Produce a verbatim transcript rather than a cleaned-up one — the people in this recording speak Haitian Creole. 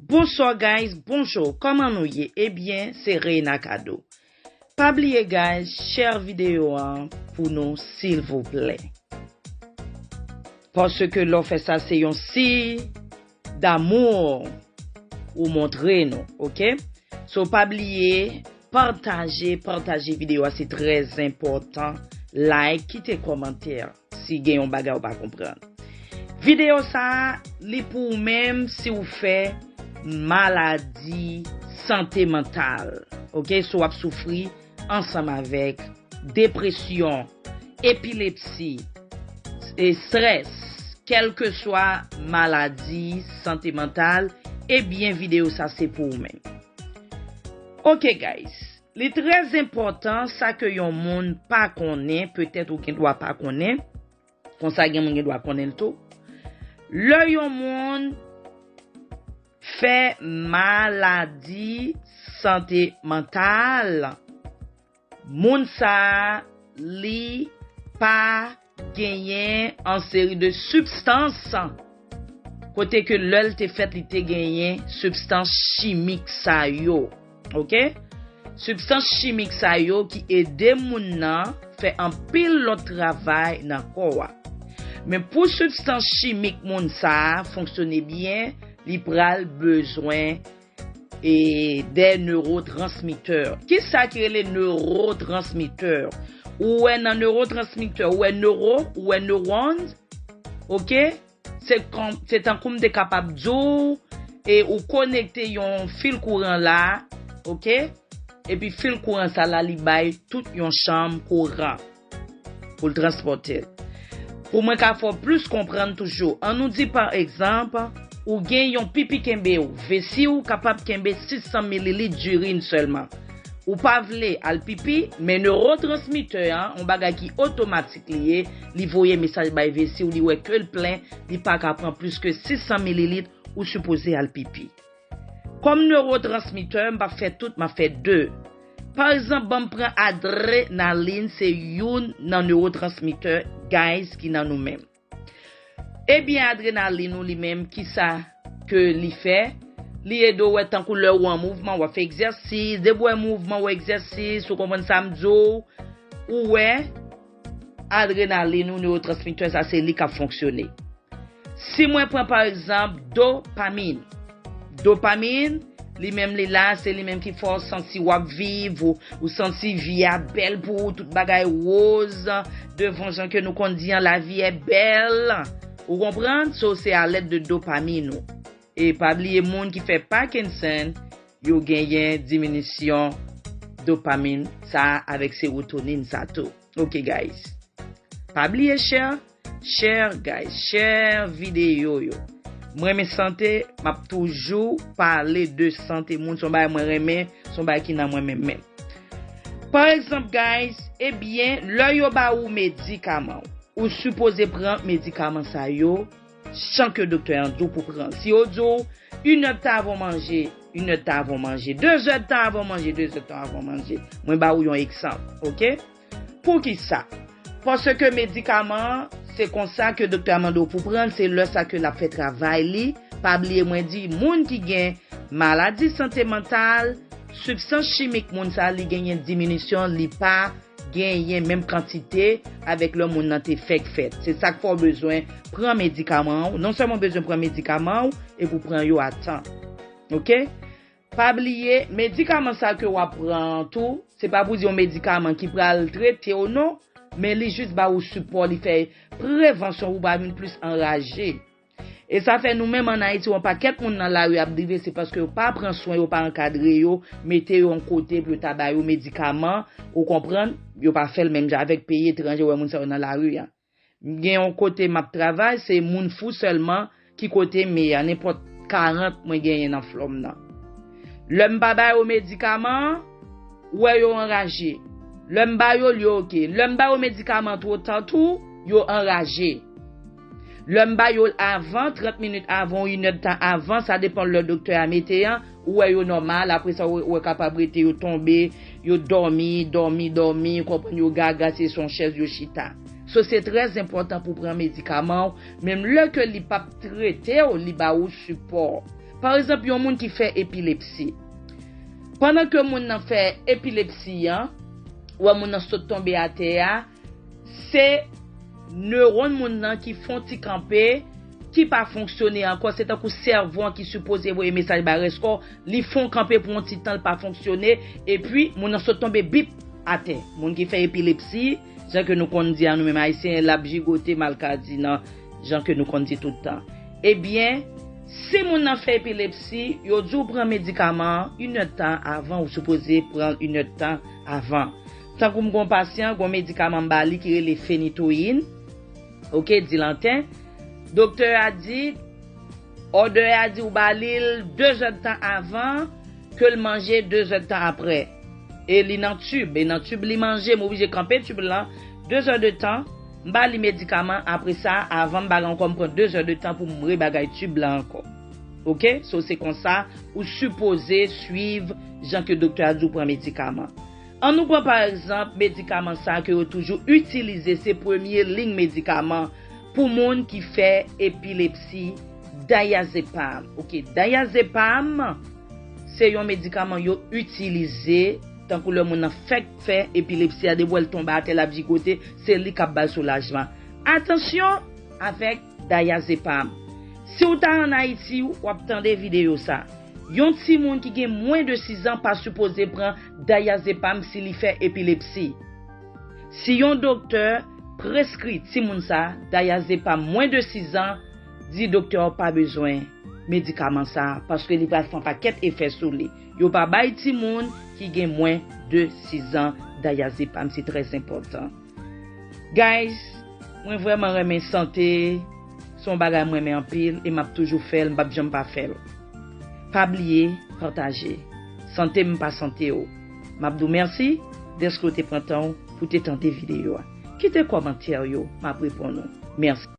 Bonsoir guys, bonjou, kòman nou ye? Ebyen, se Reina Kado. Pa bliye guys, share videyo an pou nou silvouplè. Paske lè w fè sa, se yon siy damou ou montre nou, oke? So pa bliye pataje, pataje videyo a, se trè enpòtan. Like, kite kòmantè si gen yon bagay ou pa konprann. Videyo sa a, li pou ou menm si ou fè maladi sante mantal. Oke, si w ap soufri ansanm avèk depresyon, epilepsi, estrès, kèlkeswa maladi sante mantal, ebyen videyo sa se pou ou menm. Oke guys, li trè enpòtan sa ke yon moun pa konnen, petèt ou gen dwa pa konnen, konsa gen moun gen dwa konnen l tou. Lè yon moun fè maladi sante mantal, moun sa a, li pa genyen an seri de sibstans kote ke lè l te fèt li te genyen sibstans chimik sa yo. Oke? Sibstans chimik sa yo ki ede moun nan fè anpil lòt travay nan kò a. Men pou sibstans chimik moun sa a fonksyone byen, li pral bezwen e de newotransmitè. Kisa ki rele newotransmitè? Ou wè nan newotransmitè, ou wè newo, ou wè neurons, oke? Se kon, se tankou m te kapab di w, e ou konekte yon fil kouran la, oke? Epi fil kouran sa la, li bay tout yon chanm kouran pou l transpòte l. Pou mwen ka fè w plis konprann toujou, ann nou di pa egzanp, ou gen yon pipi kenbe w, vesi w kapab kenbe sis san mililit dirin sèlman. Ou pa vle al pipi, men newotransmitè an, yon bagay ki otomatik li ye, li voye mesaj bay vesi w, li wè ke l plen, li pa ka pran plis ke sis san mililit, ou sipoze al pipi. Kòm newotransmitè, m p ap fè tout, m ap fè de. Pa egzanp, ban m pran adrenalin, se youn nan newotransmitè, guys, ki nan nou menm. Ebyen, adrenalin ou li menm, kisa ke li fè? Li ede w wè tankou lè ou an mouvman, w ap fè egzèsis, depi w wè mouvman, w wè egzèsis, ou konprann sa m di w, ou wè adrenalin ou, newotransmitè sa, se li k ap fonksyone. Si mwen pran pa egzanp dopamin. Dopamin, li menm li la, se li menm ki fè w santi w ap viv, ou, ou santi vi a bèl pou ou, tout bagay woz, devan jan ke nou konn di an, la vie est belle. Ou konprann? So, se a lèd de dopamin ou. E pa bliye moun ki fè Parkinson, yo genyen diminisyon dopamin sa avèk serotonin sa tou. Oke, guys. Pa bliye share, share, guys, share videyo yo. Mwen renmen sante, m ap toujou pale de sante moun, se yon bagay mwen renmen, se yon bagay ki nan mwen menm menm. Pa egzanp, guys, ebyen, lè yo ba ou medikaman, ou sipoze pran medikaman sa yo jan ke doktè an di w pou pran. Si yo di w, inèdtan avan w manje, inèdtan avan w manje, dezèdtan avan w manje, dezèdtan avan w manje. Mwen ba ou yon egzanp, oke? Poukisa? Paske medikaman an, se konsa ke doktè a mande w pou pran l, se lè sa ke l ap fè travay li. Pa bliye mwen di, moun ki gen maladi sante mantal, sibstans chimik moun sa li genyen diminisyon, li pa genyen menm kantite avèk lè moun nan te fèk fèt. Se sa k fè w bezwen pran medikaman w. Non sèlman w bezwen pran medikaman w, epi w pran yo a tan. Oke? Pa bliye, medikaman sa ke w ap pran an tou, se pa pou di yon medikaman ki pral trete w non, men li jis ba ou sipò, li fè prevansyon pou w pa vin plis anraje. E sa fè nou menm ann Ayiti, yon pakèt moun nan lari ap drive, se paske yo pa pran swen, yo pa ankadre yo, mete yo yon kote pou yo ta ba yo medikaman, ou konprann, yo pa fè l menm jan avèk peyi etranje, ou wè moun sa yo nan lari a. M gen yon kote m ap travay, se moun fou sèlman ki kote m ye a, nenpòt karant mwen genyen nan flò m nan. Lè m pa ba yo medikaman an, ou wè yo anraje. Lè m ba yo l, yo oke. Lè m ba yo medikaman an twò ta tou, yo anraje. Lè m ba yo l avan, trant minit avan, inèdtan avan, sa depann lè doktè a mete an, ou wè yo nòmal, apre sa, ou wè kapab rete yo tonbe, yo dòmi, dòmi, dòmi, ou konprann, yo gaga, se sou yon chèz yo chita. So, se trè enpòtan pou pran medikaman w, menm lè ke li p ap trete w, li ba ou sipò. Pa egzanp, yon moun ki fè epilepsi. Pandan ke moun nan fè epilepsi an, ou wè moun nan sot tonbe atè a, se newòn moun nan ki fè yon ti kanpe, ki pa fonksyone ankò. Se tankou sèvo an ki sipoze voye mesaj ba rès kò, li fè yon kanpe pou yon ti tan, li pa fonksyone, epi moun nan sot tonbe bip atè. Moun ki fè epilepsi, jan ke nou konn di a nou menm Ayisyen, l ap jigote, malkadi nan jan ke nou konn di tout tan. Ebyen, si moun nan fè epilepsi, yo di w pran medikaman an inèdtan avan, ou sipoze pran l inèdtan avan. Tankou m gon pasyan, gon medikaman m ba li ki rele fenitoyin, oke, dilanten. Doktè a di, òdè a di ou ba li l de zèdtan avan ke l manje de zèdtan apre. E li nan tib, e nan tib li manje, m oblije kanpe tib lan de zèdtan, m ba li medikaman, apre sa, avan m bagay ankò, m pran de zèdtan pou m rebagay tib lan ankò. Oke? So, se konsa, ou sipoze swiv jan ke doktè a di w pran medikaman. An nou pran pa egzanp medikaman sa ke yo toujou itilize, se premye liy medikaman pou moun ki fè epilepsi, diazepam. Oke, diazepam se yon medikaman yo itilize tankou lè moun nan fèk fè epilepsi a, depi w wè l tonbe atè, l ap jigote, se li k ap ba l soulajman. Atansyon avèk diazepam. Si w ta ann Ayiti, w ap tande videyo sa. Yon timoun ki gen mwen de sis an pa sipoze pran diazepam si li fè epilepsi. Si yon doktè preskri timoun sa diazepam mwen de sis an, di doktè a pa bezwen medikaman sa, paske li pral fè yon pakèt efè sou li. Yo pa bay timoun ki gen mwen de sis an diazepam, se trè enpòtan. Guys, mwen vrèman renmen sante, se yon bagay mwen renmen anpil e m ap toujou fè l, m p ap janm pa fè l. Pa bliye pataje. Sante m pa sante w. M ap di w mèsi dèske w te pran tan w pou te tande videyo a. Kite kòmantè yo, m ap reponn ou. Mèsi.